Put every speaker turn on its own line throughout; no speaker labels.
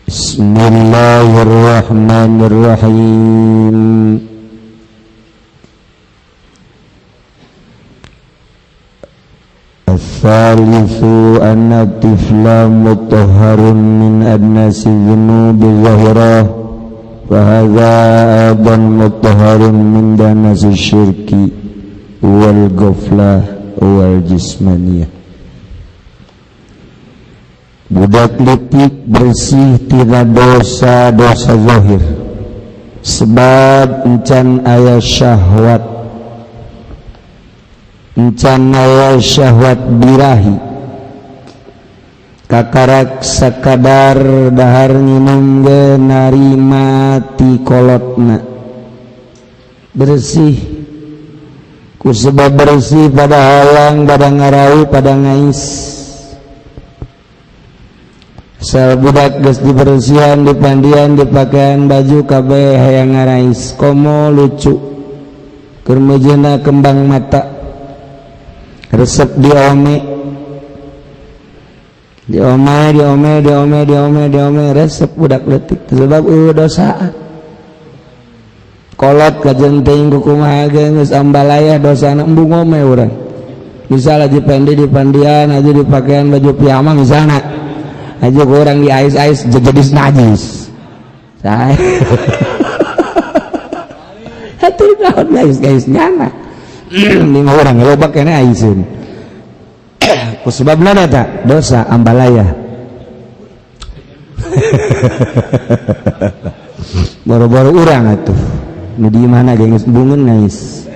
Bismillahirrahmanirrahim. Al-thalithu anna tifla mutahharun min adnasi dhunubi zahirah wa hadha aidan mutahharun min danasi syirki wal ghaflah wal jismaniyah. Budak leutik bersih tina dosa-dosa zahir sebab encan aya syahwat, encan aya syahwat birahi, kakarak sakadar dahar nginum ge narima ti kolotna, bersih ku sebab bersih pada halang, pada ngarau, pada ngais. Sel budak geus dibersihan, dipandian, dipakaian baju kabeh hayang ngarais, komo lucu keur mejeuna kembang mata, resep diome diome diome diome diome diome, resep budak leutik sebab eueuh dosaan. Kolot kajen teuing kumaha ge geus ambalaya dosana embung ngome urang. Misal aja pendi dipandian aja dipakaian baju piyama misalna aja orang di ais-ais jadi najis. Saya hati naon guys nyana lima orang loba kene aisin. Ku sebabna eta dosa ambalaya. Boro-boro urang atuh nu di mana ge geus bungeun ngais.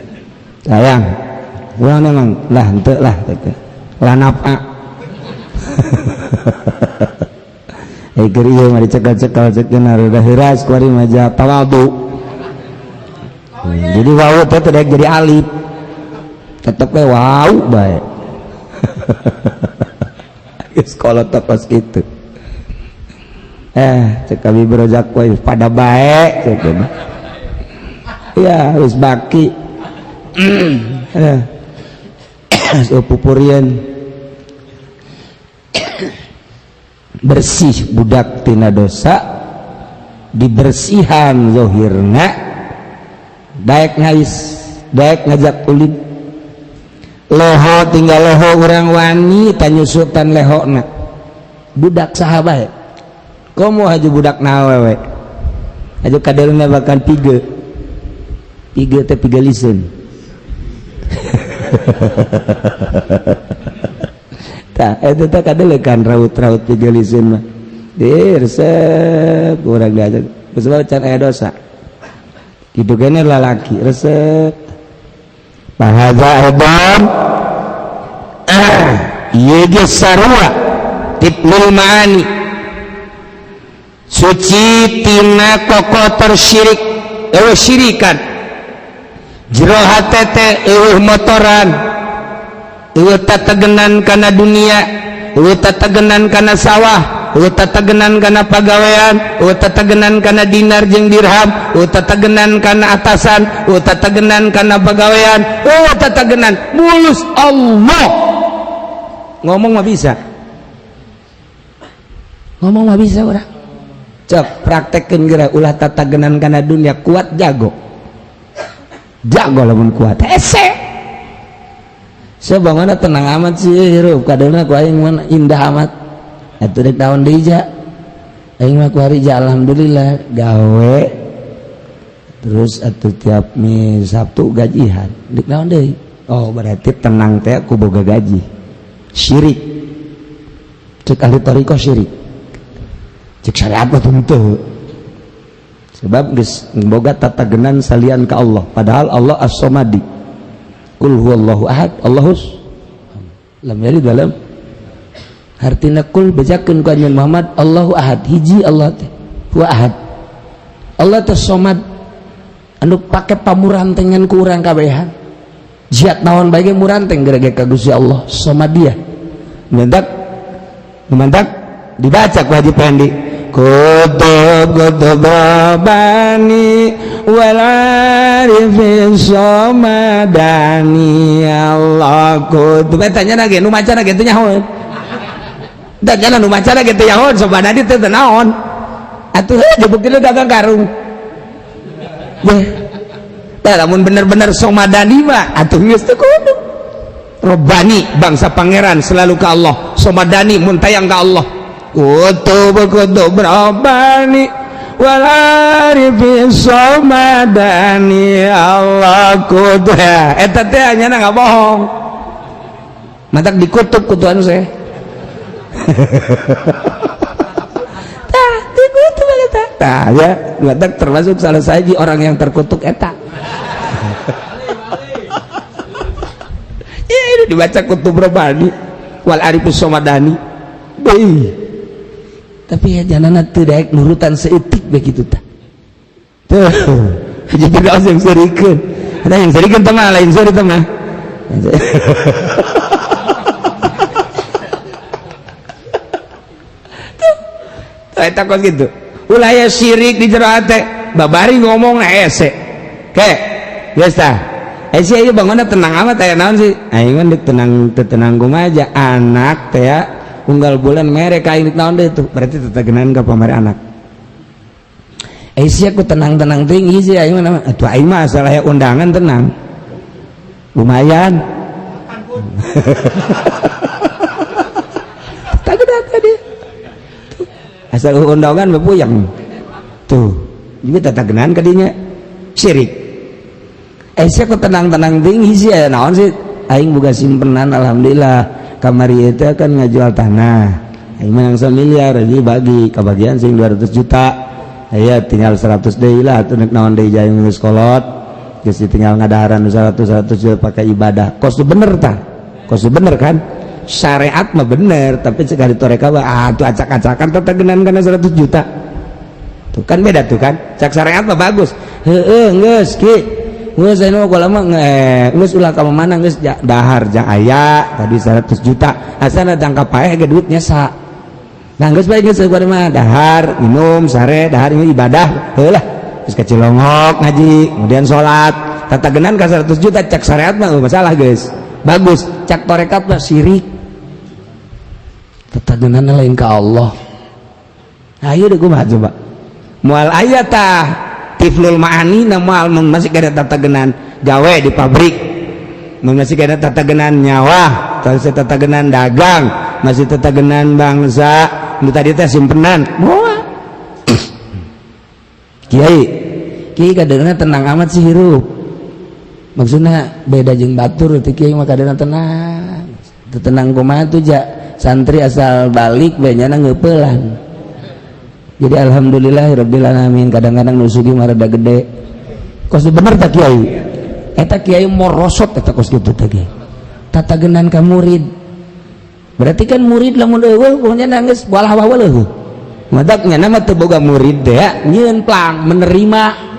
Sayang urang memang lah henteu lah teh lah napa. Keur ieu mah dicekal-cekal cekeun udah heuras kuari mah tawadu. Jadi wau teh teu jadi alif. Tetep we wau bae. Geus kolot pas kitu. Cek kami berojak we pada bae cek. Ya harus baki. Pupurian bersih budak tina dosa, dibersihan zohirna, daek ngais, daek ngajak ulin, leho tinggal leho urang wani tanyusutan lehona, budak saha bae, komo haji budak nawewe, haji kadelna bahkan piga, piga teh piga liseun. Tah eta teh kadelekan raut-raut piga liseun mah. Di resep urang diajak sebab can aya dosa. Kitu kene lalaki resep. Bahasa aidan ieu ge sarua tibnul maani. Suci tina kokotor syirik, eueuh syirikan. Jero hate teh eueuh motoran, eueuh tatagenan kana dunia, eueuh tatagenan kana sawah, eueuh tatagenan kana pagawean, eueuh tatagenan kana dinar jeung dirham, eueuh tatagenan kana atasan, eueuh tatagenan kana pagawean, eueuh tatagenan mulus Allah. Ngomong mah bisa, ngomong mah bisa urang. Cok praktekkeun geura ulah tatagenan kana dunia, kuat jago, jago lamun kuat hese. Sebangana tenang amat sih hirup kadeuna ku aing mah indah amat. Atuh rek naon deui ja? Aing mah ku hari ja alhamdulillah gawe. Terus atuh tiap mi Sabtu gajihan. Rek naon deui? Oh berarti tenang teh ku boga gaji. Syirik. Cek ahli thariqah syirik. Cek syariat mah henteu. Sebab geus boga tatagenan salian ka Allah, padahal Allah As-Samadi. Qul huwallahu ahad, Allahus lam yalid walam. Hartina kul bejakeun ku anjeun Muhammad Allahu ahad, hiji Allah teh huwa ahad. Allah teh somad anu pake pamurantengan ku urang kabehan. Jiat naon bae ge muranteng gara-gara ka Gusti Allah somadiyah. Mendak mendak dibaca ku Haji Pendi. Kutub kutub rabani wal arifin somadani Allah kutub. Tanya lagi nu maca ge teu nyahoeun. Tanya nu maca ge teu nyahoeun somadani teh naon. Atuh dibuktikan dagang karung. Deh. Tah lamun bener-bener somadani mah atuh geus teu kudu. Robbani bangsa pangeran selalu ke Allah, somadani mun tayang ka Allah. Kutub kutub robbani wal arifi somadani Allah kutu. Eta teh nya nggak bohong. Matak dikutuk ku Tuhan saya. Tah dikutuk eta. Tah ya, matak termasuk salah sahiji orang yang terkutuk eta. Ya ini dibaca kutub robbani wal arifus somadani. Beuh. Tapi ya jangan teu daek nurutan seutik begitu tah. Tuh, jadi Firdaus yang serikeun. Ada yang serikeun teh mah lain seuri teh mah. Tuh, eta kos kitu. Ulah aya syirik di jero hate, babari ngomong na hese. Ke, geus tah. Eh sih ieu bangunna tenang amat aya naon sih? Aing mah tenang teu tenang kumaha aja anak teh ya. Unggal bulan mere ka aing naon deui tuh, berarti tetegenan ka pamere anak. Eh sih aku tenang-tenang teuing ieu sih aing mah atuh aing mah asal aya undangan tenang. Lumayan. Tetegenan tadi. Tuh. Asal undangan mah puyeng. Tuh, juga tetegenan ka dinya. Syirik. Eh sih aku tenang-tenang teuing sih aya naon sih? Aing boga simpenan alhamdulillah. Kamari itu kan ngajual tanah. Aing menang 1 miliar jadi bagi kebagian sing 200 juta. Aya tinggal 100 deui lah atuh nek naon deui jaing geus kolot. Geus tinggal ngadaharan 100 juta pakai ibadah. Kos bener tah? Kos bener kan? Syariat mah bener, tapi sekali toreka mah atuh acak-acakan tetegenan kana 100 juta. Tuh kan beda tuh kan? Cak syariat mah bagus. Heueuh geus ki. Geus aya mah lama geus ulah ka mana geus dahar jang aya tadi 100 juta. Asana jangka paeh ge duitnya sa. Nah geus bae geus mah dahar, minum, sare, dahar ini ibadah. Heuh lah. Geus ka Cilongok ngaji, kemudian salat. Tatagenan ka 100 juta cak syariat mah masalah geus. Bagus, cak tarekat mah syirik. Tatagenan lain ka Allah. Ayo deh kumaha coba. Moal aya tah tiflul ma'ani na moal masih kada tatagenan gawe di pabrik, masih kada tatagenan nyawa, masih tatagenan dagang, masih tatagenan bangsa nu tadi teh simpenan. Moal. Kiai, kiai kadeuna tenang amat sih hirup. Maksudna beda jeung batur teh kiai mah kadeuna tenang. Teu tenang kumaha tuh ja santri asal balik bae nyana ngeupelan. Jadi alhamdulillahirabbil alamin kadang-kadang nu sugih mah rada gede. Kos bener tak kiai? Eta kiai morosot eta kos kitu teh kiai. Tatagenan ka murid. Berarti kan murid lamun eueuh pokoknya nangis walah walah eueuh. Madak nya mah teu boga murid teh nyieun plang menerima.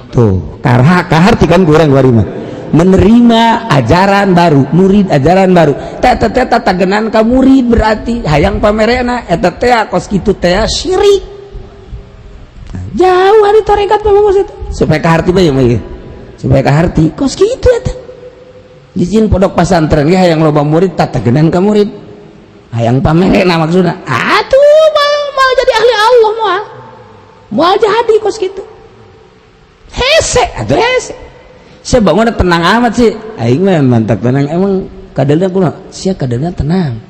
Tuh, karha kaharti kan kurang kuari mah. Menerima ajaran baru, murid ajaran baru. Teh teh tatagenan ka murid berarti hayang pamerena eta teh kos kitu teh syirik. Nah, jauh hari tarekat mah kos itu. Supaya kaharti bae mah ieu. Supaya kaharti kos kitu eta. Dijin pondok pasantren ge hayang loba murid tatagenan ka murid. Hayang pamerena maksudna. Atuh moal jadi ahli Allah moal. Moal jadi kos kitu. Hese atuh hese. Saya bangun tenang amat sih. Aing mah mantap tenang. Emang kadelna kumaha? Sia kadelna tenang.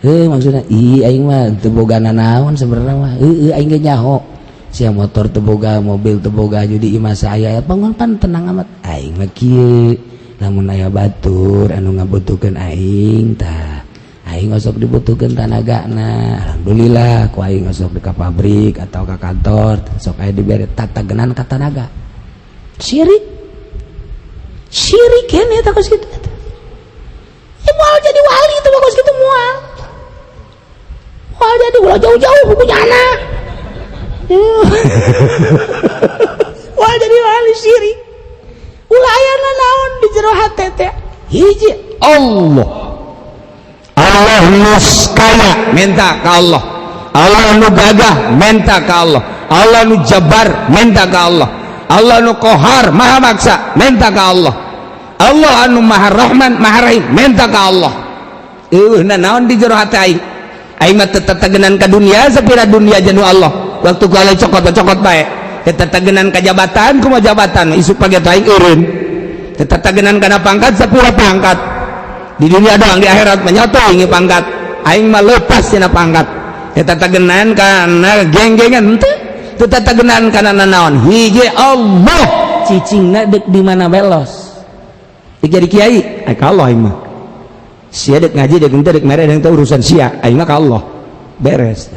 Heuh maksudna ih aing mah teu boga nanaon sebenarnya mah. Heueuh aing ge nyaho. Sia motor teu boga, mobil teu boga jadi imah saya. Bangun pan tenang amat. Aing mah kieu. Lamun aya batur anu ngabutuhkeun aing tah. Aing osok dibutuhkeun tanagana. Alhamdulillah ku aing osok di ka pabrik atau ka kantor sok aya dibere tatagenan ka tanaga. Syirik. Syirik kan eta kos kitu eta. Ya moal jadi wali itu kos kitu moal. Moal jadi ulah jauh-jauh ku nyana. Moal jadi wali syirik. Ulah aya naon di jero hate teh. Hiji
Allah. Allah nuskaya minta ka Allah. Allah nu gagah minta ka Allah. Allah nu jabar minta ka Allah. Allah nu kohar maha maksa minta ka Allah. Allah anu maha rahman maha rahim minta ka Allah. Eueuh naon di jero hate aing. Aing mah teu tatagenan ka dunia sapira dunia janu Allah. Allah. Waktu ku Allah cokot, cokot bae. Tetagenan ka jabatan, kumaha jabatan isuk pagi aing eureun. Tetagenan kana pangkat, sapura pangkat. Di dunia doang, di akhirat mah nyoto aing pangkat. Aing mah lepas tina pangkat. Tetagenan kana geng-gengan henteu. Tetagenan kana nanaon? Hiji Allah. Cicingna deuk di mana belos. Dek jadi kiai, ai ka Allah aing mah. Sia dek ngaji dek henteu, dek mere dek teu, urusan sia, aing mah ka Allah. Beres.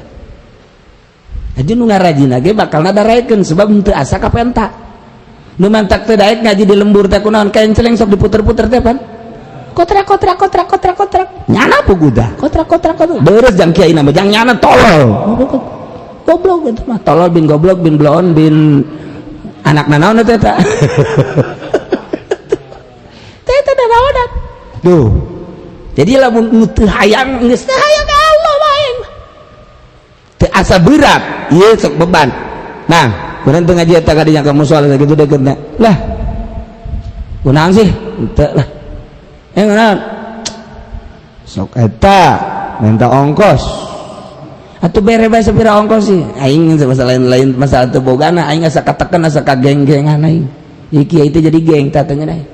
Aja nu ngarajina ge bakal nadaraekeun sebab henteu asa kapenta. Nu mantak teu daek ngaji di lembur teh kunaon? Kenceleng sok diputer-puter teh pan. Kotrak kotrak kotrak kotrak kotrak. Nyana puguda. Kotrak kotrak kotrak. Beres jang kiai nama jang nyana tolol. Goblok gitu mah. Tolol bin goblok bin bloon bin anak nanaon teh eta. Teh eta nanaonan. Duh. Jadi lamun nu teu hayang geus teu hayang ka Allah bae. Teu asa berat, ieu sok beban. Nah, kurang teu ngaji eta kadinya ka musola sakitu dekeutna. Lah. Kunaon sih? Henteu lah. Eh, kunaon? Sok eta minta ongkos. Atuh bere bae sapira ongkos sih. Aing masalah lain-lain, masalah teu bogana, aing asa katekan, asa kageng-gengan aing. Ieu kiai teh jadi geng tatanya deui.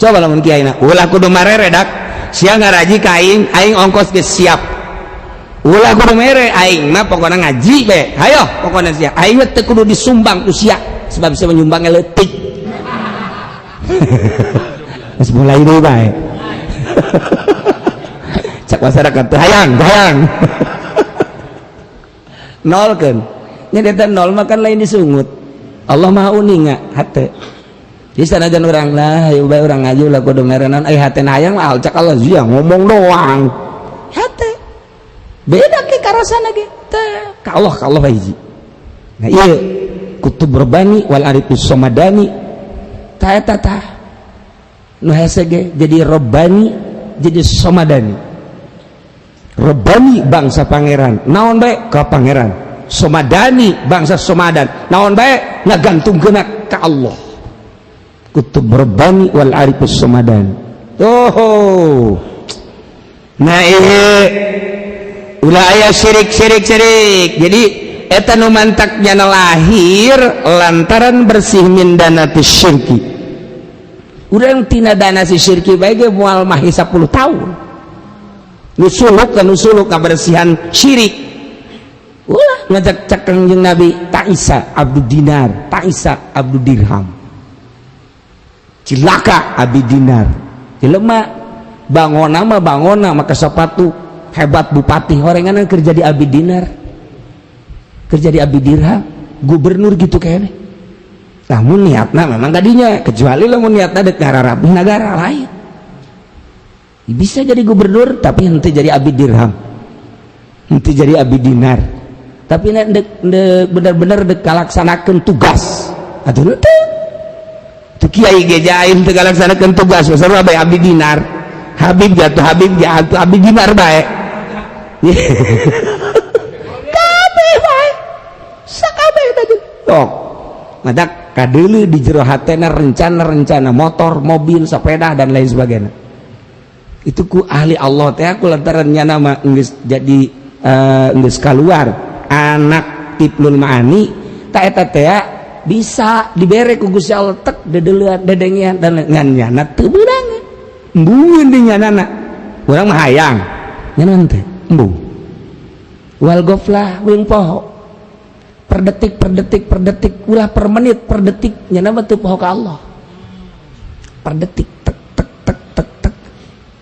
Coba lamun kiai na, ulah kudu marere dak. Sia ngaraji ka aing, aing ongkos geus siap. Ulah kudu mere, aing mah pokona ngaji be. Hayo pokona sia. Aing mah teu kudu disumbang ku sia sebab sia menyumbangnya leutik. Geus mulai deui bae. Cak masyarakat teh hayang, hayang. Nol kan. Nya eta nol mah kan lain disungut. Allah Maha uninga hate. Jadi sanajan urang lah, hayu bae urang ngaji ulah kudu merenan, ai hate hayang mah cak Allah sia ngomong doang. Hate. Beda ke karasana ge. Teh ka Allah, ka Allah hiji. Nah ieu kutub Rabbani wal arifus somadani ta eta tah. Nu hese ge jadi Rabbani, jadi somadani. Rabbani bangsa pangeran, naon bae ka pangeran. Somadani bangsa somadan, naon bae ngagantungkeun ka Allah. Kutub Rabbani wal arifus somadani. Oh. Nah ieu ulah aya syirik syirik syirik. Jadi eta nu mantak nyana lahir lantaran bersih min danati syirki. Urang tina dana si syirki bae ge moal mahi 10 tahun. Nu suluk kan nu suluk kabersihan syirik. Ulah ngajak cek Kangjeng Nabi, ta'isa abdu dinar, ta'isa abdu dirham. Cilaka abdi dinar. Jelema bangona mah bangona maka sepatu hebat bupati horengan kerja di abdi dinar, kerja di abdi dirham, gubernur gitu kayaknya. Namun niatna memang tadinya, kecuali lamun niatna dek ngararapih negara lain. Bisa jadi gubernur tapi henteu jadi abdi dirham, henteu jadi abdi dinar. Tapi nek dek, dek bener-bener dek kalaksanakeun tugas. Atuh henteu. Teu kiai ge jaim teu kalaksanakeun tugas, sarua bae abdi dinar. Habib jatuh, Habib jatuh, abdi dinar bae. Kabeh bae. Sakabeh tadi. Tok. Matak kadeuleu di jero hatena rencana-rencana motor, mobil, sepeda dan lain sebagainya. Itu ku ahli Allah teh aku lantaran nyana mah geus jadi geus keluar anak tiplul maani ta eta teh bisa dibere ku Gusti Allah tek dedeulean dedengean dan ngan nyana teu beunang. Embungeun di nyanana. Urang mah hayang. Nyana teh embung. Wal goflah wing poho. Per detik per detik per detik ulah per menit per detik nyana mah teu poho ka Allah. Per detik tek tek tek tek tek.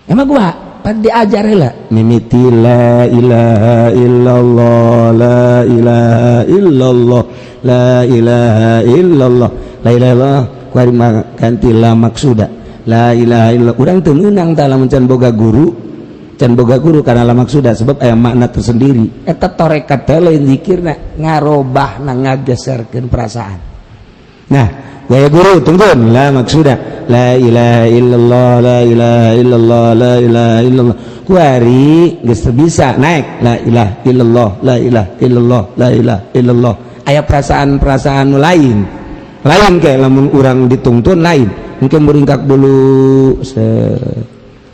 Emang gua pan diajar heula mimiti la ilaha illallah, la ilaha illallah, la ilaha illallah, la ilaha illallah, kuari mah ganti la maksuda la ilaha illallah. Urang teu meunang tah lamun can boga guru, can boga guru karena la maksuda sebab aya makna tersendiri. Eta tarekat teh lain zikirna, ngarobahna, ngageserkeun perasaan. Nah gaya guru tungguan la maksuda la ilaha illallah, la ilaha illallah, la ilaha illallah, kuari geus bisa naik la ilaha illallah, la ilaha illallah, la ilaha illallah. Aya perasaan-perasaan lain lain kayak lamun urang dituntun lain mungkin meringkak dulu se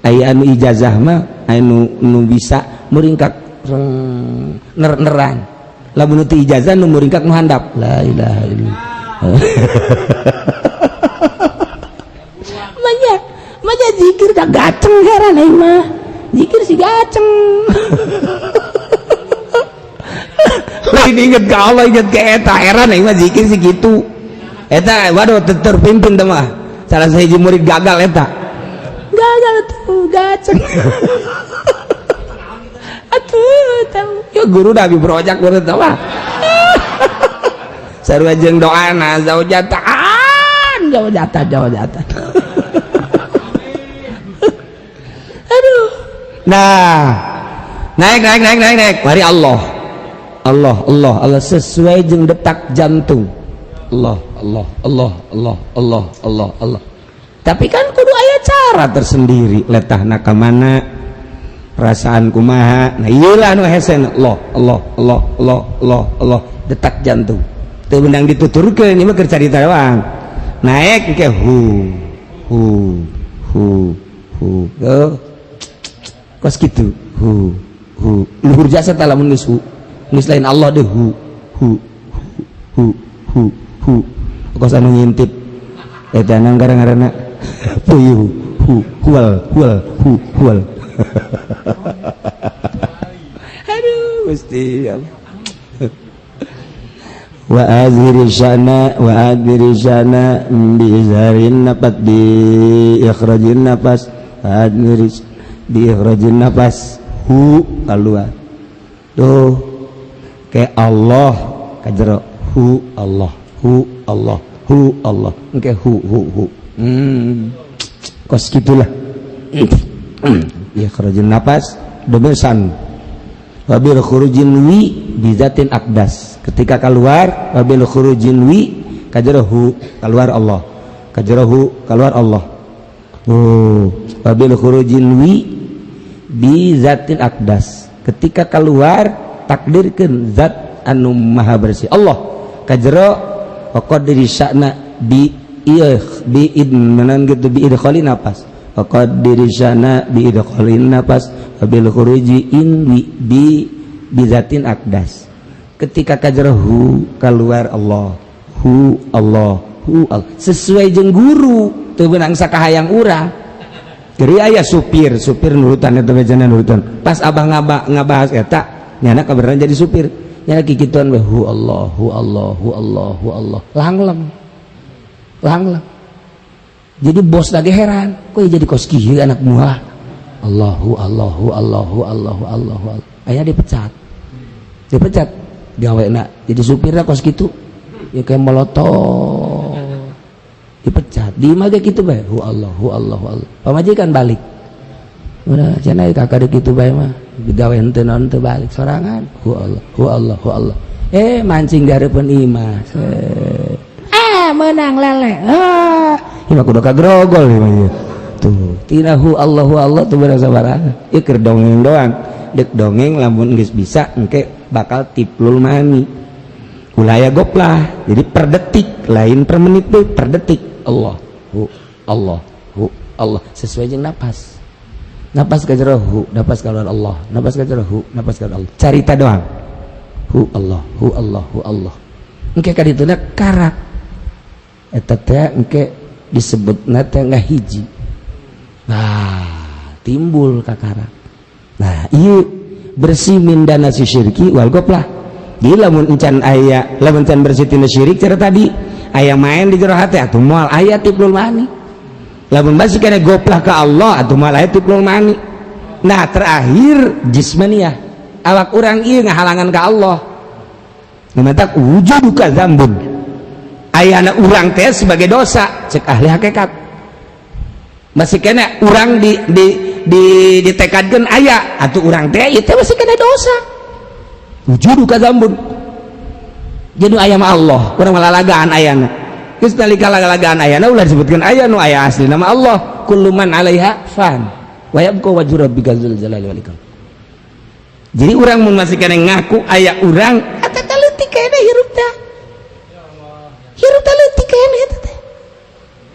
aya anu ijazah mah anu nu bisa meringkak ner-neran.
Lamun teu ijazah nu muringkak nu handap. La ilaha illallah. Manya, manya zikir da gaceng heran aing mah. Zikir si gaceng.
Lain inget ke Allah, inget ke eta, heran aing mah zikir si kitu. Eta waduh terpimpin teh mah. Salah sahiji murid gagal eta.
Gagal tuh gaceng. Atuh tahu.
Ya guru dah dibrojak guru teh mah. Sarua jeung doana zaujatan,
zaujatan, zaujatan. Aduh.
Nah, naik naik naik naik naik. Mari Allah.
Allah Allah Allah sesuai jeung detak jantung. Allah Allah Allah Allah Allah Allah Allah.
Tapi kan kudu aya cara tersendiri, letahna ka mana, perasaan kumaha. Nah, ieulah nu hese Allah Allah Allah Allah Allah Allah detak jantung. Teu meunang dituturkeun ieu mah keur carita doang. Naik ke hu hu hu hu. Oh.
Kos kitu hu hu. Luhur jasa tah lamun geus hu. Geus lain Allah deh hu hu hu hu hu.
Kos anu ngintip. Eta nang gara-garana puyuh hu hual hual hu hual.
Aduh Gusti Allah. Wa azhiri syana wa adhiri syana bi izharin nafas bi ikhrajin nafas adhiri bi ikhrajin nafas hu keluar tuh kayak Allah kajero hu Allah hu Allah hu Allah engke hu hu hu kos gitulah ikhrajin nafas demesan wabil khurujin wi bizatin akdas ketika keluar wabil khurujin wi kajrohu keluar Allah kajrohu keluar Allah oh wabil khurujin wi bizatin akdas ketika keluar takdirkeun zat anu maha bersih Allah kajro wa qadri sya'na bi bi idmanan gitu bi idkhalin nafas wa qadri sya'na bi idkhalin nafas wabil khuruji in bi bizatin akdas ketika kajrohu keluar Allah hu Allah hu Allah
sesuai jeung guru teu beunang sakahayang urang. Jadi aya supir, supir nurutan eta bejana nurutan. Pas abah ngabahas eta nyana kabeneran jadi supir.
Nyana kikituan we hu Allah hu Allah hu Allah hu Allah langlem. Langlem. Jadi bos lagi heran, kok jadi kos kieu anak buah. Allahu Allahu Allahu Allahu Allahu Allah. Akhirnya dipecat. Dipecat gawena. Jadi supirnya kos gitu. Ya kayak molotov. Dipecat. Di imah ge kitu bae. Hu Allah, hu Allah, hu Allah. Pamajikan balik. Udah cenah kakak kitu bae mah. Digawe henteu naon teu balik sorangan. Hu Allah, hu Allah, hu Allah. Mancing dihareupeun imah. Ah, menang lele. Ah,
imah kudu kagrogol imah ieu.
Tuh, tina hu Allah, hu Allah tuh bener sabaran.
Ieu keur dongeng doang. Dek dongeng lamun geus bisa engke bakal tiplul mani. Kulaya goplah. Jadi per detik, lain per menit tuh, per detik.
Allah, hu, Allah, hu, Allah sesuai jeung napas. Napas ka jero hu, napas keluar Allah, napas ka jero hu, napas keluar Allah.
Carita doang.
Hu Allah, hu Allah, hu Allah. Engke ka dituna karak. Eta teh engke disebutna teh ngahiji. Nah, timbul kakara.
Nah, ieu bersih min dana si syirki wal goplah. Jadi lamun encan aya, lamun encan bersih tina syirik cara tadi, aya main di jero hate atuh moal aya tiplul mani. Lamun masih kena goplah ka Allah atuh moal aya tiplul mani. Nah, terakhir jismaniyah. Awak urang ieu ngahalangan ka Allah. Namatak wujuduka dzambun. Ayana urang teh sebagai dosa cek ahli hakikat. Masih kena urang di ditekadkeun aya atuh urang teh ieu teh masih kena dosa. Wujuduka dzambun. Jadi aya mah Allah, urang malalagaan ayana. Geus nalika lalagaan ayana ulah disebutkeun aya nu aya asli nama Allah.
Kullu man 'alaiha fan wa yabqa wajhu rabbika dzul jalali wal ikram.
Jadi urang mun masih kena ngaku aya urang
eta teh leutik kene hirup teh. Hirup teh leutik kene eta teh.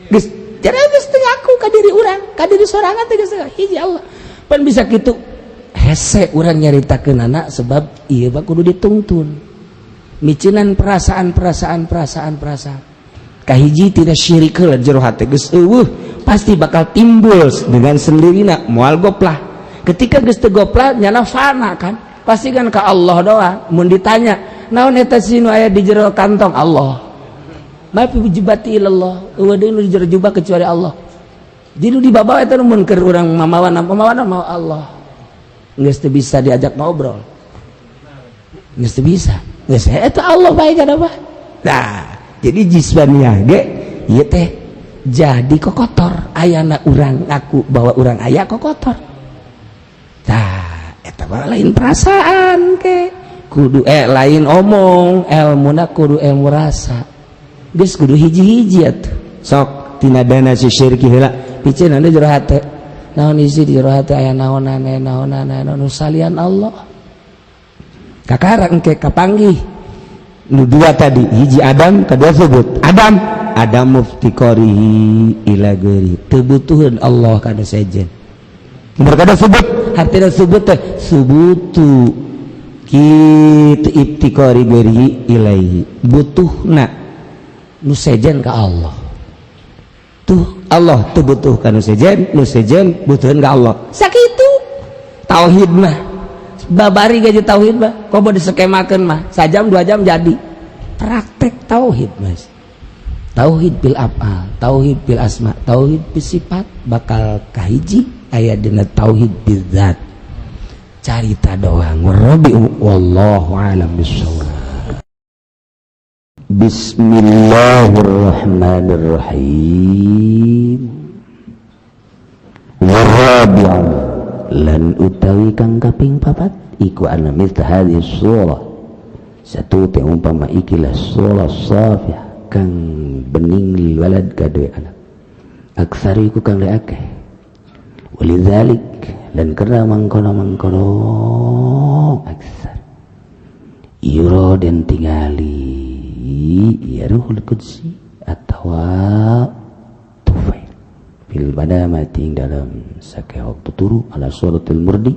Geus jadi geus teu ngaku ka diri urang, ka diri sorangan teh geus hiji Allah. Pan bisa kitu hese urang nyaritakeun anak sebab ieu mah kudu ditungtun. Miceunan perasaan, perasaan, perasaan, perasaan. Kahiji tidak syirik heula jero hate geus euweuh, pasti bakal timbul dengan sendirinya, moal goplah. Ketika geus teu goplah, nyana fana kan, pasti kan ke Allah doang. Mun ditanya naon eta si nu aya di jero kantong? Allah. Ma fi jubati ilallah, euweuh deui nu di jero jubah kecuali Allah. Jadi nu dibawa eta mun keur urang mamawan, mamawan mau Allah, geus teu bisa diajak ngobrol, geus teu bisa, geus eta Allah bae kan apa. Nah, jadi jismaniah ge ieu teh jadi kokotor. Ayana urang ngaku bahwa urang aya kokotor. Tah, eta mah lain perasaan ke kudu, lain omong ilmuna, kudu ilmu rasa. Geus kudu hiji-hiji atuh. Sok tina dana si syirki heula, piceun anu jero hate. Naon isi di jero hate? Aya naonane, naonane nu salian Allah? Kakara engke kapanggih nu dua tadi, hiji adam, kedua sebut adam, adam muftiqarihi ila ghairi, teu butuheun Allah kana sejen. Berkata sebut hartina sebut teh subutu kitu iftiqari ghairihi ilaihi, butuhna nu sejen ka Allah. Tuh Allah tuh butuh ka nu sejen, nu sejen butuheun ka Allah. Sakitu tauhid mah. Babari gaji tauhid mah komo diskemakeun mah sajam 2 jam jadi praktek tauhid, Mas. Tauhid bil af'al, tauhid bil asma, tauhid bil sifat, bakal kahiji aya dina tauhid bil zat. Carita doang. Warabi, wallahu alam bissawab. Bismillahirrahmanirrahim. Warabi'u lan utawi kang kaping papat iku anna mithla hadhihi surah, satu teh umpama ikilah surah safiyah kang bening, lil walad kadue anak, aksari iku kang akeh. Walidzalik dan karena mangkono-mangkono aksar yuro den tingali ya ruhul qudsi atawa tufail fil manamati ing dalam sake waktu turu, ala suratil murdi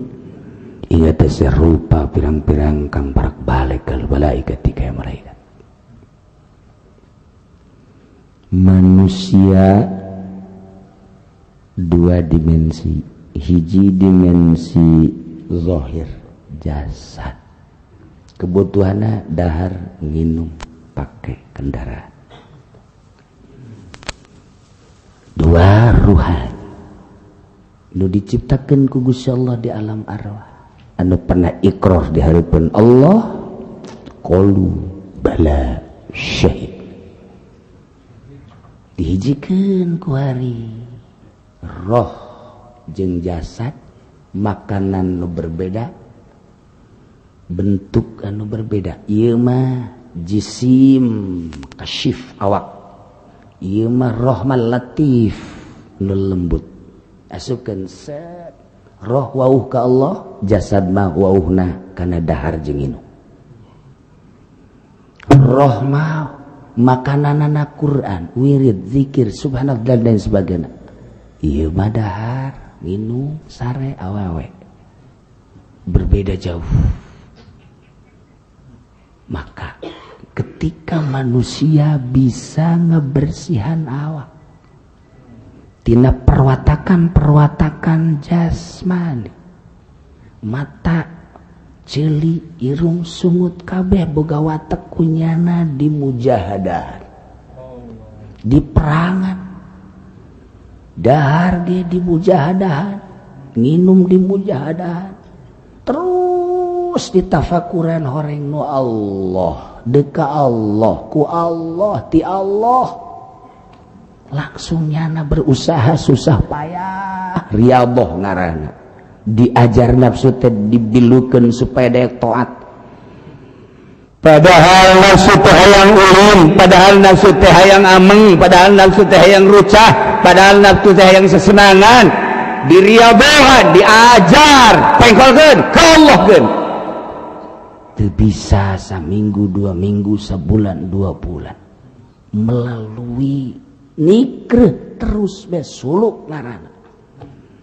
ing atase rupa pirang-pirang kang parak balik, kal malaikat kaya malaikat. Manusia dua dimensi, hiji dimensi zahir jasad, kebutuhannya dahar, nginum, pakai kendaraan. Dua, ruhan nu diciptakan ku Gusti Allah di alam arwah, anu pernah ikrar di hadapan Allah, qalu bala syahid, dihijikeun ku hari roh jeung jasad, makanan nu berbeda, bentuk anu berbeda. Ieu mah jisim kasyif awak, ieu mah roh mah latif nu lembut. Asupkeun set roh wauh ka Allah, jasad mah wauhna kana dahar jeung inum. Roh mah makananana Quran, wirid, zikir, subhanallah, dan lain sebagainya. Ieu mah dahar, minum, sare, awewe. Berbeda jauh. Maka ketika manusia bisa ngebersihan awak tina perwatakan-perwatakan jasmani, mata, ceuli, irung, sungut, kabeh boga watek, kunyana di mujahadah, di perangan, dahar ge di mujahadahan, nginum di mujahadahan, terus ditafakuran horeng nu Allah, deka Allah, ku Allah, ti Allah, langsung nyana berusaha susah payah, riyadhah ngaranna. Diajar nafsu teh, dibilukeun supaya daya taat.
Padahal nafsu teh hayang ulin, padahal nafsu teh hayang ameng, padahal nafsu teh hayang rucah, padahal nafsu teh hayang sesenangan. Diriabohan, diajar, pengkolkeun ka Allah keun.
Teu bisa saminggu, 2 minggu, sebulan, 2 bulan, melalui nikreh terus be suluk ngaranna,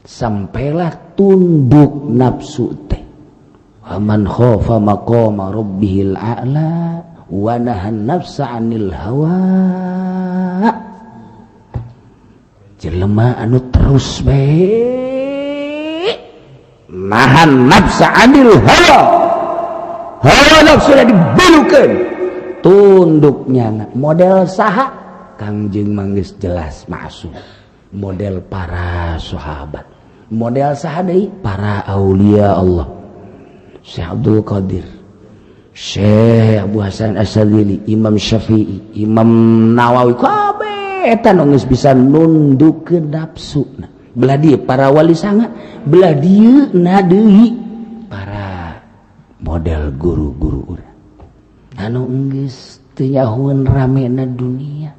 sampailah tunduk nafsu teh. Waman khofa maqama rabbihil a'la. Wa nahan nafsa anil hawa. Jelema anu terus bae nahan nafsa anil hawa, hawa nafsu dibelukeun, tunduknya model saha? Kangjeng manggis jelas masuk model para sahabat, model saha deui? Para aulia Allah, Syekh Abdul Qadir, Syekh Abu Hasan Asy-Syadzili, Imam Syafi'i, Imam Nawawi, kabeh eta nu geus bisa nundukkeun nafsu. Belah dieu para wali sanga, belah dieu na deui para model guru-guru urang anu geus teu nyahoeun ramena dunia.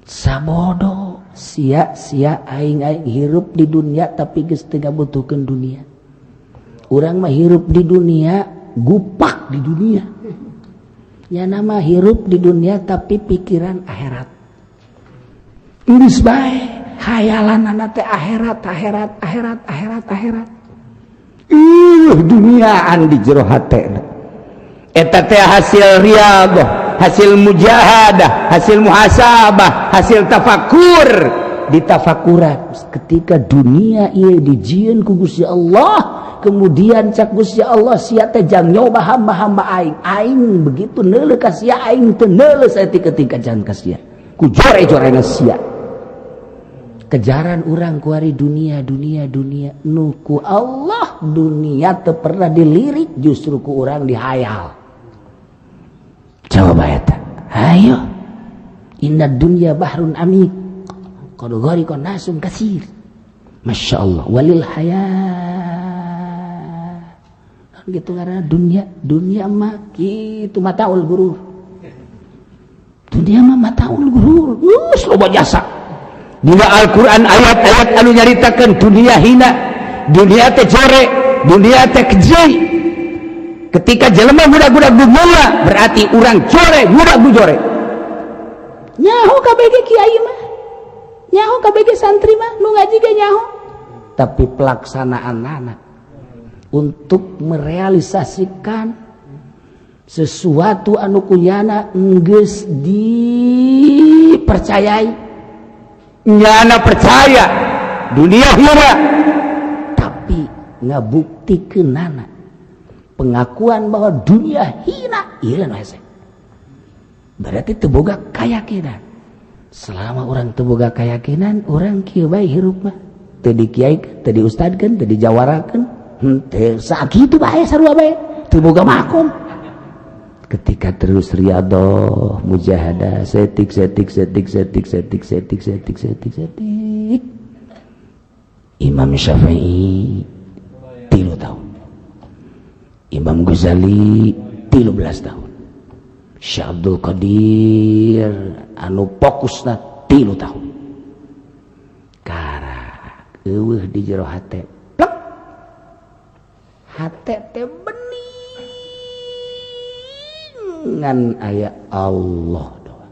Sabodo sia sia aing aing hirup di dunia, tapi geus teu ngabutuhkeun dunia. Urang mah hirup di dunia, gupak di dunia ya, nama hirup di dunia tapi pikiran akhirat. Geus bae hayalan teh akhirat, akhirat, akhirat, akhirat, akhirat. Ih, duniaan di jero hate eta teh hasil riyadhah, hasil mujahadah, hasil muhasabah, hasil tafakur. Di tafakuran ketika dunia ieu dijieun ku Gusti Allah, kemudian cak Gusti Allah, sia teh jang nyoba hamba-hamba aing. Aing begitu neuleuh ka sia, aing teu neuleuh saeutik ketika jangan ka sia, ku jore-jore sia. Kejaran urang kuari dunia, dunia, dunia, nu ku Allah dunia teu pernah dilirik, justru ku urang dihayal. Coba eta, ayo. Inna dunya bahrun amik qad ghariqa nasun kasir. Masya Allah walil hayat gitu, karena dunia, dunia mah gitu, mataul gurur. Dunia mah mataul gurur. Loba jasa dina Al-Qur'an, ayat-ayat anu nyaritakeun dunia hina, dunia teh jore, dunia teh keji. Ketika jelema budak-budak dunia, berarti urang jore, budak jore. Nyaho KBG kiai mah, nyaho KBG santri mah, nu ngaji ge nyaho, tapi pelaksanaan anak untuk merealisasikan sesuatu anu kunyana enggeus dipercayai. Nyana percaya dunia hina, tapi ngabuktikeunana pengakuan bahwa dunia hina ieu hese, berarti teu boga keyakinan. Selama orang teu boga keyakinan, orang kieu bae hirup mah, teu dikiaikeun, teu diustadkeun, teu dijawarakeun, henteu, sakitu bae, sarua bae, teu boga makom. Ketika terus riyadhah, mujahadah, setik setik setik setik setik setik setik setik setik. Imam Syafi'i 3 tahun, Imam Ghazali 13 tahun, Syekh Abdul Qadir anu fokusna 3 tahun, karak eueuh di jero hate, plek, hate teh bening, ngan aya Allah doang.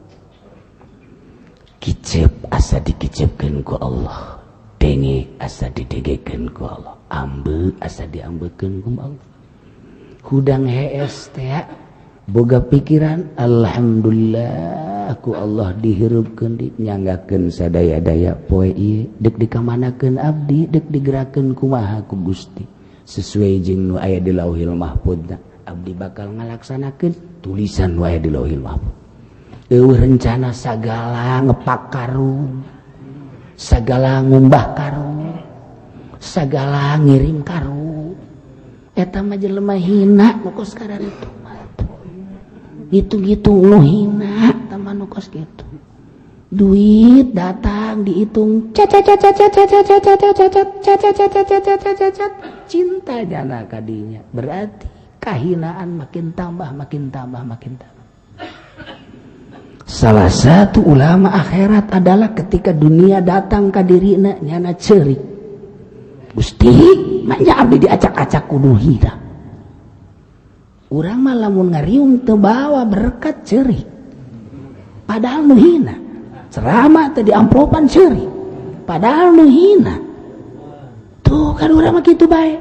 Kicep asa dikicepkeun ku Allah, denge asa didengekeun ku Allah, ambe asa diambekeun ku Allah. Hudang hees teh boga pikiran, alhamdulillah ku Allah dihirupkeun, dinyanggakeun sadaya-daya. Poe ieu dek dikamanakeun abdi, dek digerakkeun kumaha ku Gusti, sesuai jeung nu aya di Lauhil Mahfud, abdi bakal ngalaksanakeun tulisan nu aya di Lauhil Mahfud. Eueuh rencana sagala ngepak karung, sagala ngumbah karung, sagala ngirim karung, eta mah jelema hina nu kos itu. Hitung-hitung nu hina eta mah nu kos kitu. Duit datang dihitung, cacat cacat cacat cacat cacat cacat cacat cacat cacat cacat, cinta jana kadinya, berarti kahinaan makin tambah, makin tambah, makin tambah. Salah satu ulama akhirat adalah ketika dunia datang ka dirina, nyana cerik, Gusti, manja abdi diacak-acak kudu hina. Urang mah lamun ngariung teu bawa berkat, cerik, padahal nu hina. Ceramah teh di amplopan, cerik, padahal nu hina. Tuh kan, urang mah kitu bae.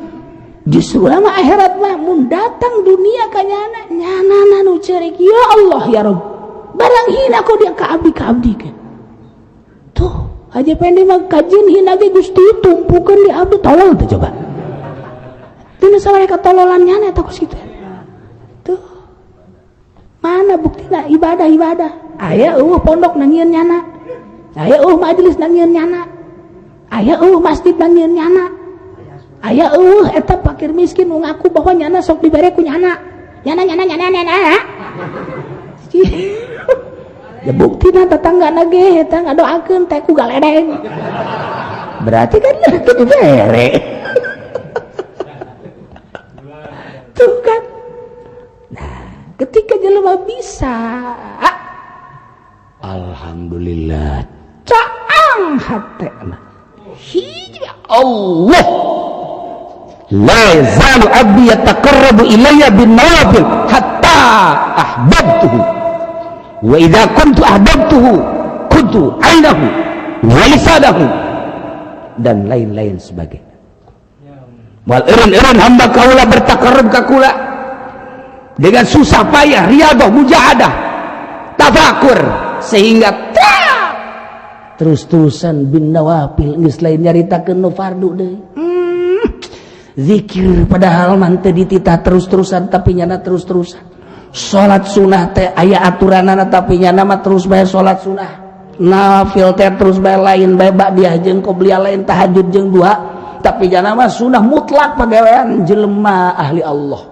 Justru lama akhirat mah mun datang dunia ka nyana nyana nu ceurik ya Allah ya Rabb. Barang hina kok dia ka abdi ka abdi kan. Tuh aja pendek mah kajian hina ge Gusti tumpukeun di abdi tolol teh coba. Teu sawareh katololan nyana eta kos kitu. Tuh. Mana buktina ibadah-ibadah? Aya eueuh pondok nangieun nyana. Aya eueuh majelis nangieun nyana. Aya eueuh masjid nangieun nyana. Aya eueuh eta fakir miskin nu ngaku bahwa nyana sok dibere ku nyana. Nyana nyana nyana nyana. Ya buktina tetanggana ge eta ngadoakeun teh ku galedeng. Berarti kan itu dibere. Tuh kan. Nah, ketika jelema bisa alhamdulillah caang hate mah. Hiji
Allah la yazalu abdi yataqarrabu ilayya bin nawafil hatta ahbabtuhu wa idza kuntu ahbabtuhu kuntu ainahu wa lisanahu
dan lain-lain sebagainya.
Wal eureun-eureun hamba kaula bertaqarrub ka kula dengan susah payah, riyadah, mujahadah, tafakur sehingga
terus-terusan bin nawafil geus lain nyaritakeun nu fardu deui. Zikir padahal mah teu dititah terus-terusan tapi nyana terus-terusan. Salat sunah teh aya aturanana tapi nyana mah terus bae salat sunah. Nafil teh terus bae lain bae ba'diyah jeung qobliyah lain tahajud jeung duha tapi nyana mah sunah mutlak pagawean jelema ahli Allah.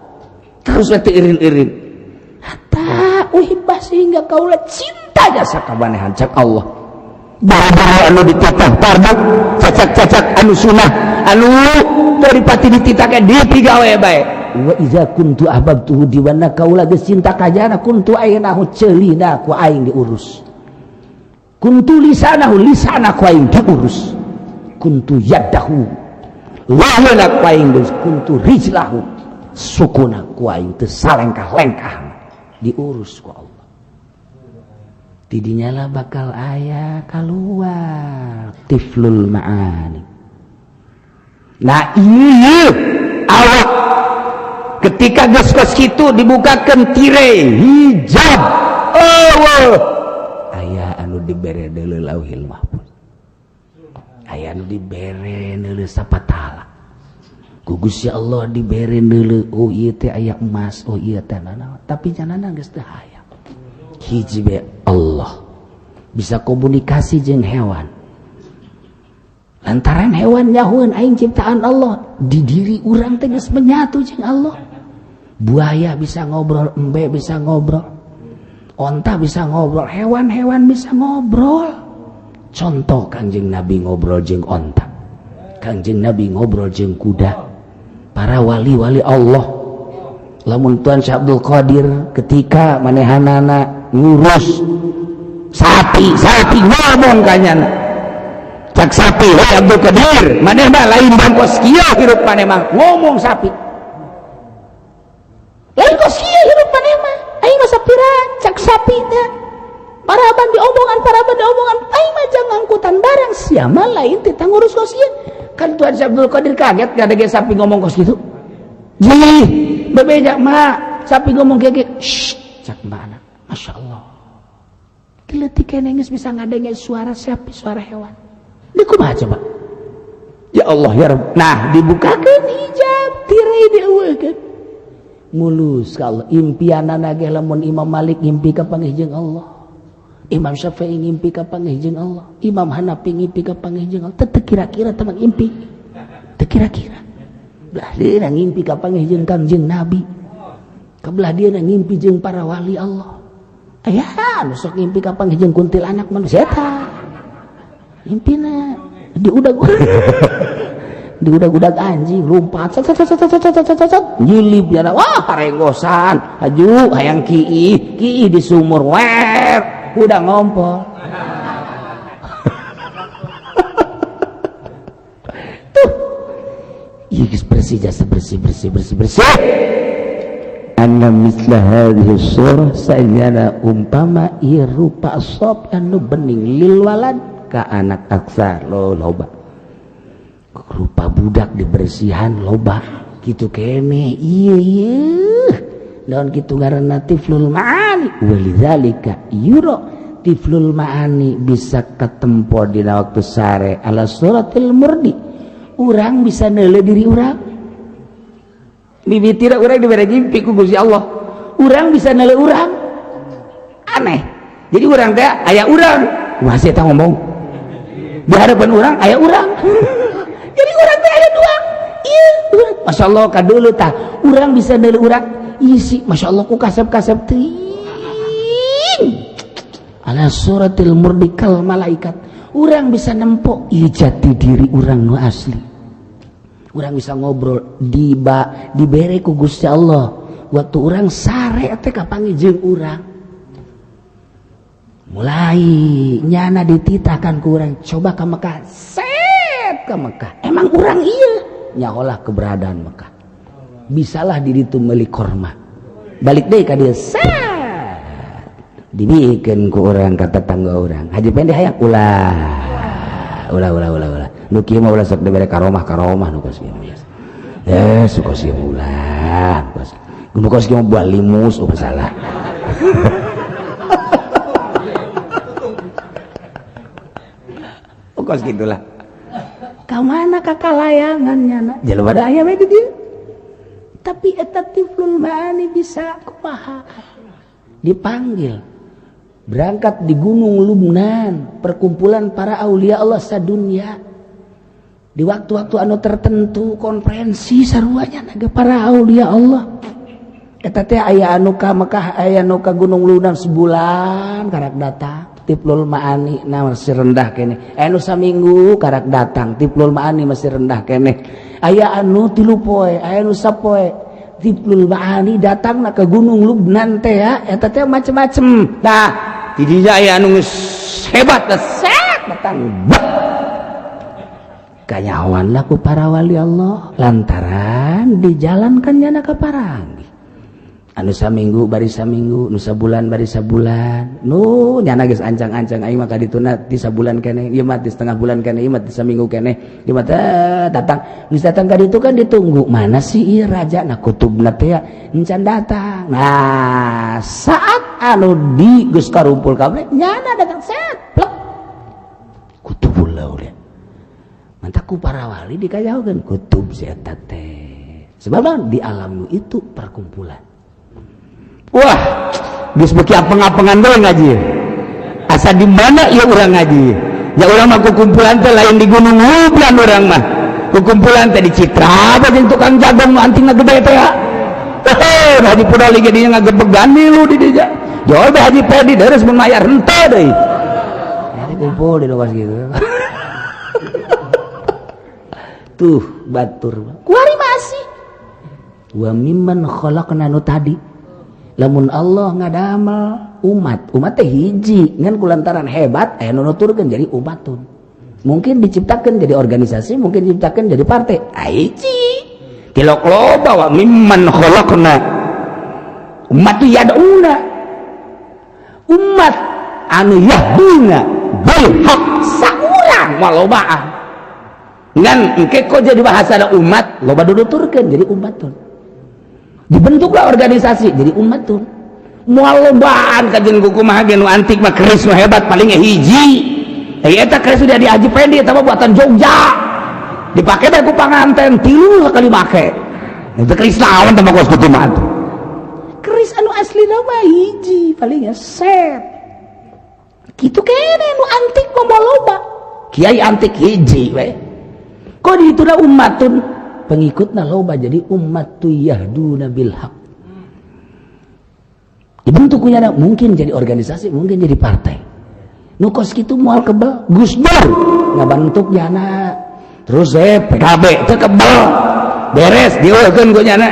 Terus we teu irin-irin. Hatta uhibbah sehingga kaula cinta jasa ka manehan cak Allah.
Bara-bara anu dititah fardu, cacak-cacak anu sunah, anu teripati dititah dipigawe bae.
Wa iza kuntu ahbabtuhu diwana kaula geus cinta ka jana kuntu ainahu ceulina ku aing diurus. Kuntu lisanahu lisana ku aing diurus. Kuntu yadahu laweuna ku aing diurus. Kuntu rijlahu sukuna ku aing teu salengkah-lengkah diurus ku Allah. Tidinya lah bakal aya keluar tiflul ma'ani.
Nah iya awak ketika geus kos kitu dibukakeun tirai hijab. Oh,
aya anu dibere deuleu lauhil mahfuz. Aya anu dibere deuleu sapatala. Ku Gusti Allah dibere deuleu oh ieu teh aya emas, oh ieu teh nanaon, tapi janana geus teu hayang. Hiji be Allah bisa komunikasi jeung hewan. Lantaran hewan nyahueun aing ciptaan Allah, di diri urang teh geus menyatu jeung Allah. Buaya bisa ngobrol, embe bisa ngobrol, onta bisa ngobrol, hewan-hewan bisa ngobrol. Contoh Kangjeng Nabi ngobrol jeung onta, Kangjeng Nabi ngobrol jeung kuda, para wali-wali Allah. Lamun Tuan Syekh Abdul Qadir ketika manehanana ngurus sapi, sapi ngomong kanyana.
Cak sapi, hei Abdul Qadir, maneh mah lain bangkos kieu hirup maneh mah ngomong sapi.
Lain kos kieu hirup maneh mah, aing mah sapira cak sapi teh. Paraban diomongan, paraban diomongan, aing mah jang ngangkutan barang sia mah lain teh ngurus kos kieu.
Kan Tuan Syekh Abdul Qadir kaget ngadege sapi ngomong kos kitu. Jih, bebeja mak, sapi ngomong kayak gitu.
Shh, cak mana? Masya Allah. Leutik keneh geus bisa ngadenge suara sapi, suara hewan. Di kumaha coba?
Ya Allah ya Rabb. Nah,
dibukakeun hijab, tirai dieuweuhkeun. Mulus ka Allah. Impianana ge lamun Imam Malik ngimpi ka panggih jeung Allah. Imam Syafi'i ngimpi ka panggih jeung Allah. Imam Hanafi ngimpi ka panggih jeung Allah. Teu kira-kira teh ngimpi. Teu kira-kira. Belah dia ngimpi ka panggih jeung Kangjeng Nabi. Kabelah dia ngimpi jeung para wali Allah. Aya nu sok ngimpi ka panggih jeung kuntilanak manusia eta. Ngimpina diudag diudag-udag anjing lompat sat sat sat sat sat sat sat nyilip jana wah harenggosan haju hayang kiih kiih di sumur wer udah ngompol. Tuh ieu geus bersih jasa bersih bersih bersih bersih. Anna misla hadhihi surah sajana umpama ieu rupa sop anu bening lil walad ka anak aksar lo loba rupa budak dibersihan loba Kitu kene ieu ieu naon kitu ngaranna tiflul ma'ani. Walidzalika yuro tiflul ma'ani bisa ketempo dina waktu sare ala suratil murdi. Urang bisa neuleuh diri urang. Mimitira urang dibere ngimpi ku Gusti Allah. Urang bisa neuleuh urang. Aneh. Jadi urang teh aya urang. Wah si eta ngomong. Di hadapan urang aya urang. Jadi urang teh aya dua. Ieu urang. Masya Allah kadulu tah. Urang bisa neuleuh urang. Isi Masya Allah ku kasep-kasep teuing. Ala suratil murdikal malaikat. Urang bisa nempo ieu jati diri urang nu asli. Urang bisa ngobrol diba dibere ku Gusti Allah. Waktu urang sare teh kapanggih jeung urang. Mulai nyana dititahkan ku urang coba ka Mekah, set ka Mekah. Emang urang ieu nyaholah keberadaan Mekah. Bisalah diri tu meuli korma. Balik deui ka dieu set. Dibikeun ku urang ka tetangga urang. Haji Pendi hayang ulah. Ulah ulah ulah ulah. Nu kieu mah ulah sok dibere karomah karomah nu kos kieu. Eh, suka sih ulah. Nu kos kieu mah buah limus oh masalah. Oh kos gitulah. Ka mana kakalayangan nyana? Jelema da aya we di dieu. Tapi eta tiflul ma'ani bisa kumaha? Dipanggil. Berangkat di Gunung Lubnan, perkumpulan para aulia Allah sadunia. Di waktu-waktu anu tertentu konferensi saruanya naga para aulia Allah. Eta teh aya anu ka Mekah, aya anu ka Gunung Lubnan sebulan karak datang. Tiflul ma'ani na masih rendah keneh. Aya anu saminggu karak datang, tiflul ma'ani masih rendah keneh. Aya anu 3 poe, aya anu sapoe. Tiflul ma'ani datang na ke Gunung Lubnan teh ya, eta teh macem-macem. Nah, di dinya aya anu geus hebat set datang. Kanyawan lah ku para wali Allah lantaran dijalankan nyana ka parangi. Anu saminggu bari saminggu, nu sabulan bari sabulan. Nu nyana geus ancang-ancang aing mah ka dituna ti sabulan keneh, ieu mah ti setengah bulan keneh, ieu mah ti saminggu keneh. Ieu mah datang. Geus datang ka ditu kan ditunggu, mana sih ieu raja na kutubna teh encan datang. Nah, saat anu di geus karumpul kabeh nyana datang set plek. Kutubul aulia. Mantak ku para wali dikajahokeun kutub si eta teh. Sebab di alam itu perkumpulan. Wah, geus beuki apeng-apengan bae ngaji. Asa di mana ieu urang ngaji? Ya urang mah kukumpulan teh lain di Gunung Lubnan urang mah. Kukumpulan teh di Citra bae jeung tukang jagung nu antingna gede teh ya. Heh, Haji Pudoli ge dinya ngagebegan milu di dinya. Jauh bae Haji Pedi deres mun mayar henteu deui. Jadi kumpul di luas gitu. Tuh batur. Kuari masih. Wa mimman khalaqna nu tadi. Lamun Allah ngadamel umat, umat teh hiji ngan kulantaran hebat aya nu nuturkeun jadi umatun. Mungkin diciptakan jadi organisasi, mungkin diciptakan jadi partai. Hiji. Tilok loba wa mimman khalaqna. Umat tu yad'una. Umat anu yahduna bil haq saurang malobaan. Ngan engke kok jadi bahasa ada umat, loba duduturkeun jadi umatun. Dibentuklah organisasi jadi umat tuh. Moal lobaan kajian kumaha ge nu antik mah keris nu hebat paling hiji. Eta keris sudah di Haji Pendi eta mah buatan Jogja. Dipake bae ku panganten 3 sakali make. Itu keris naon teh mah kos kitu mah. Keris anu asli mah hiji paling set. Kitu kene nu antik mah moal loba. Kiai antik hiji we. Kok dituna umatun pengikutna loba jadi umat tu yahduna bil haq. Dibentuk kunyana mungkin jadi organisasi, mungkin jadi partai. Nu kos kitu moal kebel Gus Dur ngabentuk nyana. Terus PKB teu kebel. Beres dieukeun ku nyana.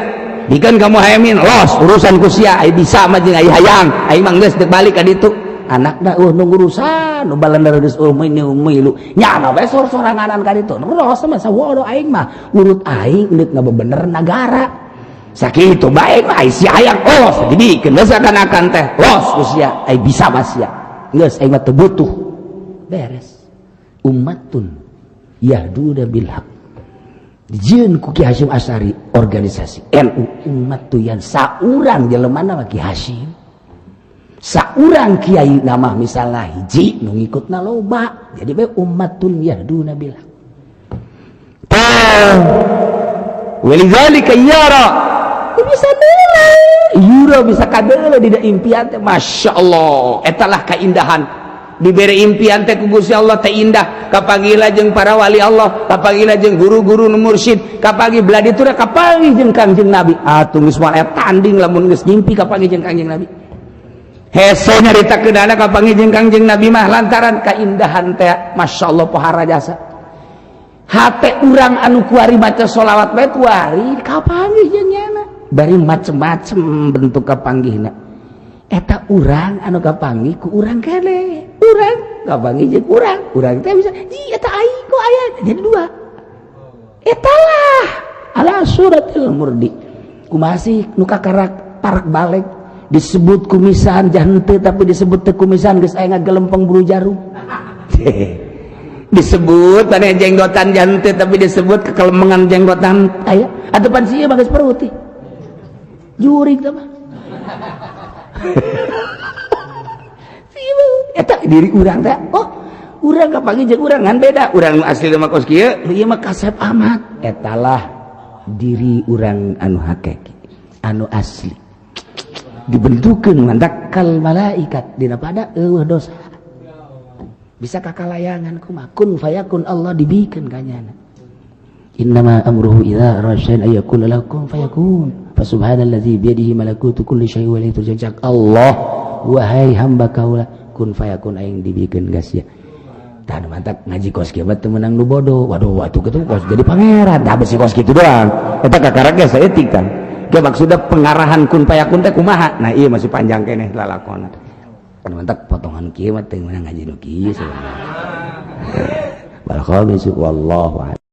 Bikeun ka Muhaimin los urusan ku sia ai bisa mah jeung ai hayang, ai mah geus deuk balik ka ditu. Anakna nu ngurusan nu balender geus ini milu. Nyana we sor-soranganan ka ditu. Ros mah sawodo aing mah urut aing deuk ngabebener nagara. Sakitu bae mah ai si hayang los dibikeun geus akan-akan teh los ku sia ai bisa mah sia. Geus aing mah teu butuh. Beres. Ummatun yahduna bil haq. Dijieun ku Ki Hasyim Asy'ari organisasi NU umat tuyan saurang jelema mah Ki Hasyim. Saurang kiai nama misalnya hiji nu ngikutna loba. Jadi bae ummatun yahduna bil haq.
Walidzalika yara
bisa deuleu. Yura bisa kadeuleu dina impian teh,
Masya Allah, etalah keindahan diberi impian teh ku Gusti Allah teh indah. Kapanggih jeung para wali Allah, kapanggih jeung guru-guru nu mursyid, kapanggih belah ditu, kapanggih jeung Kangjeng Nabi. Atuh geus moal aya tanding lamun geus ngimpi kapanggih jeung Kangjeng Nabi. Hese nyaritakeunana kapanggih jeung Kangjeng Nabi mah lantaran kaindahan teh, Masya Allah, pohara jasa hate urang anu kuari maca sholawat bae kuari kapanggih jeung nyana bari macem-macem bentuk kapanggihna. Eta urang anu kapanggih ku urang kene, urang kapanggih jeung urang, urang teh bisa ji eta aing kok aya jadi dua. Etalah ala suratil murdi. Kumaha sih nu kakarak parak balik disebut kumisan jahente, tapi disebut teu kumisan geus aya ngagelempeng bulu jarum. Disebut pada jenggotan jante, tapi disebut kekelemengan jenggotan aya atau pan sih mah geus perutih jurig teh mah. Eta diri urang teh, oh, urang kapanggih jeung urang ngan beda urang nu asli mah kos kieu, ieu mah kasep amat. Etalah diri urang anu hakiki, anu asli dibentukeun mandakal malaikat dina pada eueuh dosa bisa kakalayangan kumaha kun fayakun. Allah dibikeun kanyana, innama amruhu idza arada syai'an ay yaqula lahu kun fayakun, fa subhanalladzi biyadihi malakutu kulli syai'in wa ilaihi turja'un. Allah, wahai hamba kaula, kun fayakun aing dibikeun gas ya. Tah, mantap ngaji kos kieu mah teu meunang nu bodoh. Waduh, atuh kitu kos jadi pangeran tah besi kos kitu doang eta kakarak ge saeutik kan. Ge maksudna pengarahan kun fayakun teh kumaha. Nah, ieu masih panjang keneh lalakona. Mantap potongan kieu mah teu meunang ngaji nu kieu sebenarnya. Wal khamisu wallahu a'lam.